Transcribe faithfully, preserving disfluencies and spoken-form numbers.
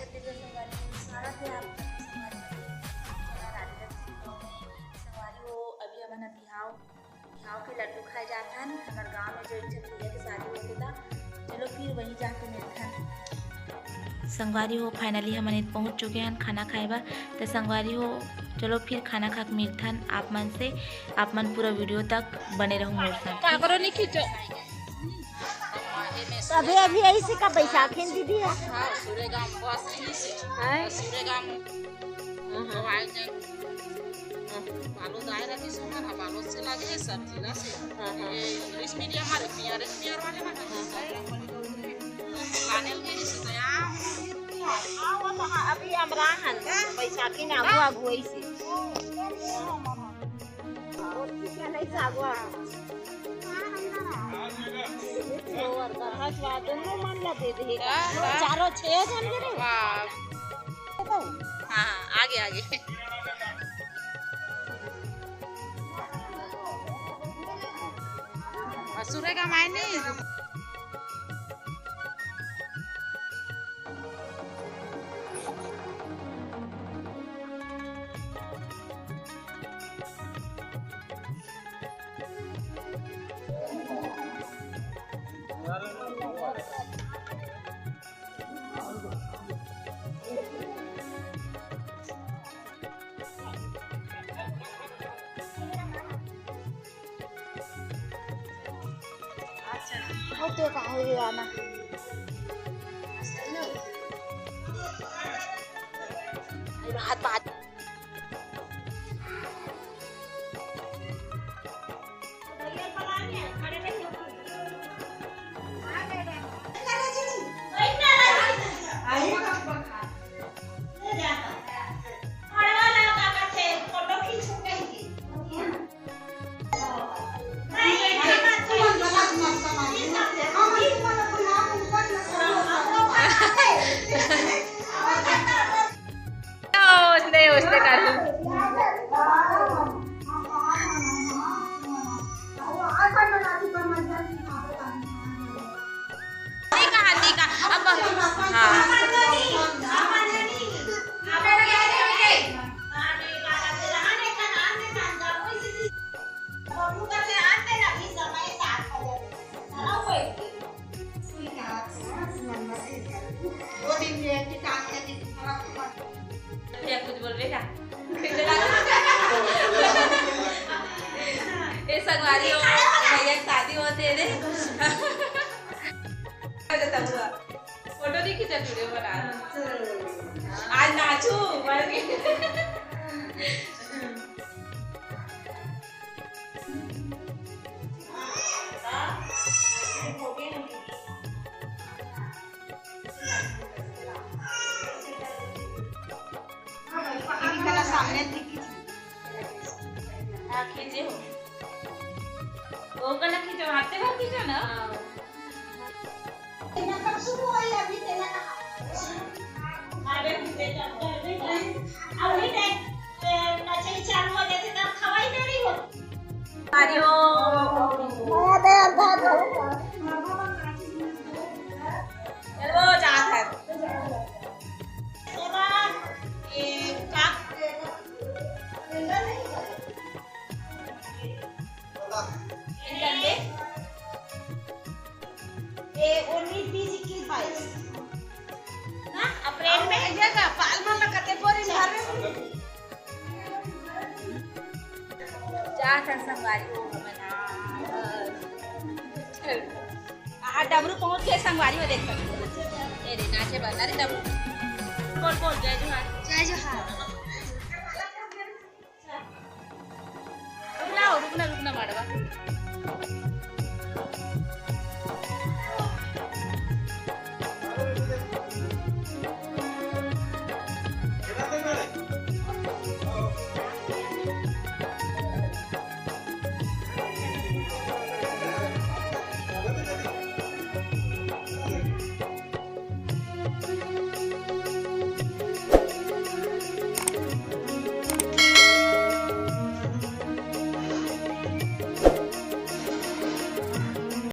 संगवारी हो, अभी हमन ह बिहाव, बिहाव के लड्डू खाए जात हन। हमर गांव में जो एक झन भैया के शादी होथे ता, चलो फिर वहीं जाके मिलथन। संगवारी हो, finally हमन एत पहुंच चुके हन खाना खाए बर। त संगवारी हो, चलो फिर खाना खा के मिलथन आप मन से। आप मन पूरा video तक बने रहू मोर साथ। काकरो नहीं खींचो। तभे अभी ऐसे का बैसाखी में दीदी है। हाँ, सुरेगा बस यहीं से। हैं? सुरेगा। हाँ, हाँ। तो आए जन। हाँ। बालोद आए रहती सोना ना, बालोद से लगे है सब जिला से। हाँ, हाँ। ये English medium हमारे P R S P R वाले ना। हाँ, हाँ। लाने लगे इसे तो यहाँ। हाँ, वो तो हाँ, अभी अमरा हन। बैसाखी में आगू आगू ऐसे। और किसी नहीं से आगू आगू। और गरहा स्वाद दोनों मन ला दे दे। हाँ, हाँ। चारों छह जन के रे। वाह। हाँ, आगे, आगे। और सुरेगा मायने। अच्छा, वो तो का हो गया ना। हाथ बात। ओसने, ओसने काटू। ठीक है, ठीक है। अब, हाँ। दो दिन में एक काम करके भैया कुछ बोल रहे का? ए संगवारी हो, भैया के शादी होते रे। फोटो नहीं खींचा, video बना। आज नाचू, मर गई। हाँ, खींचे हो। वो कला खींचो, हाथे भर खींचो ना। हाँ। तेना कब शुरू हुई अभी तेना? अबे, अभी देख, अभी देख। अभी देख, ए, कचरी चालू हो जाती तब खवाई दे रही हो। अरे ओ। चलो, जात है। सोना, ए, का? ए, उन्नीस, बीस, इक्कीस, बाईस। ना, अप्रैल में। ये का, पाल मन ला कते बोरी भर रहे हो? जा था संगवारी हो, हमन, हाँ, बस। आ, डमरू पहुंच गए संगवारी हो, देख। ए रे, नाचे वाला रे डमरू। बोल, बोल, जय जोहार। जय जोहार। रुकना हो, रुकना, रुकना, माड़वा।